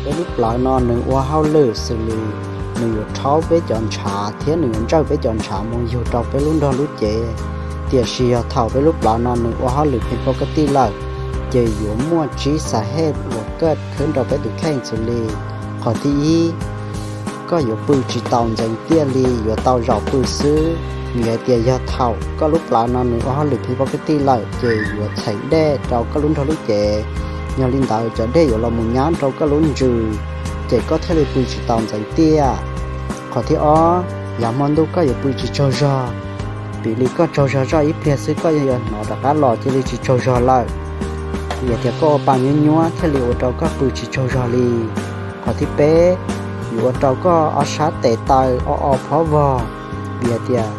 Peb lub plawv no nws ua hauj lwm xws li nws yuav rhaub peb cov ntshav thiab nws yuav ntsawj peb cov ntshav mus yug rau peb lub nrog lub cev. Tiam sis yog thaum peb lub plawv no nws ua hauj lwm pheej pov ka tij lawm, ces yuav muaj tsib xas hej uas kaj khwb rau peb tus kheej xws li: Qhov thib ib, koj yuav pw tsis tau ntxeev tiaj li, yuav tau zaum pw xwb. Vim hais tias yog thaum koj lub plawv no nws ua hauj lwm pheej pov ka tij lawm ces yuav txheem dej rau koj lub nrog lub cev. Yog li ntawd cov dej yuav los mus nyab rau koj lub ntsws, ces koj thiaj li pw tsis tau ntxeev tiaj. Qhov thib ob, yav hmo ntuj koj yuav pw tsis tsaug zog. Piv li koj tsaug zog zoj ib pliag xwb koj yuav hnov rov qab los cia li tsis tsaug zog lawm. Vim tias koj ua pa nyuab nyuab thiaj li ua rau koj pw tsis tsaug zog li. Qhov thib peb, yuav ua rau koj ob sab tes taw o o phob vog. Vim tias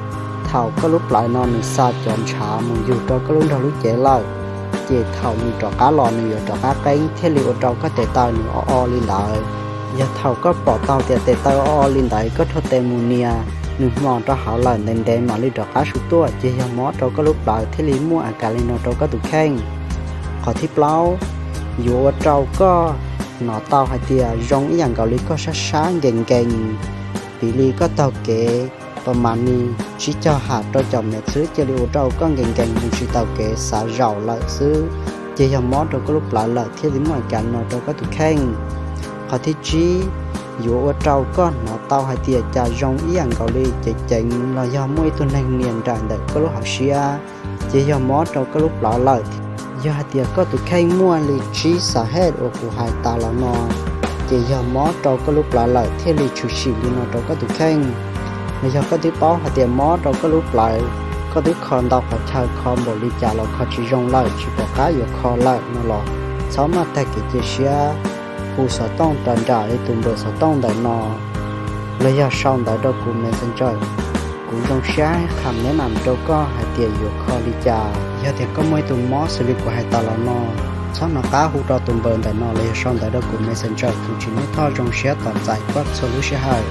thaum koj lub plawv no nws xa cov ntshav mus yug rau koj lub nrog lub cev lawm, ces thaum nws rov qab los nws yuav rov qab qeeb thiaj li ua rau koj tes taw nws o o li ntawd. Yog thaum koj pom tau tias tes taw o o li ntawd koj rho tes mus nias nws hmo rau hauv lawm ntev ntev mam li rov qab su tuaj, ces yog mob rau koj lub plawv thiaj li muaj a kas li no rau koj tus kheej. Qhov thib plaub, yuav ua rau koj hnov tau hais tias zoo ib yam nkaus li koj sab sab nkees nkees. Piv li koj taug kev pas mas ni tsib caug ham rau caum mev xwb cia li ua rau koj nkees nkees mus tsis taug kev xav zaum lawm xwb, ces yog mob rau koj lub plawv lawm thiaj li muaj a kas no rau koj tus kheej. Qhov thib tsib, yuav ua rau koj hnov tau hais tias cas zoo ib yam nkaus li ceev ceev los yog muaj ib tug neeg nias nraim ntawm koj lub hauv siab, ces yog mob rau koj lub plawv lawm. Yog hais tias koj tus kheej muaj li tsib xas hej uas kuv hais tas los no, ces yog mob rau koj lub plawv lawm thiaj li tshwm sim li no rau koj tus kheej. Los yog koj twb paub hais tias mob rau koj lub plawv, koj twb kho ntau qhov chaw kho npaum li cas los kho tsis zoo lawm tsis pom qab yuav kho lawm no los txhob maj tag kev cia siab, hu xov tooj raws nraim li tus npawb xov tooj ntawm no, los yog sau ntawv rau kuv Messenger. Kuv zoo siab qha me nam rau koj hais tias yuav kho li cas. Yog tias koj muaj ib tug mob xws li kuv hais tas los no, txhob hnov qab hu rau tus npawb ntawm no los yog sau ntawv rau kuv Messenger, kuv Tsim Nuj Thoj zoo siab tos txais koj txhua lub sij hawm.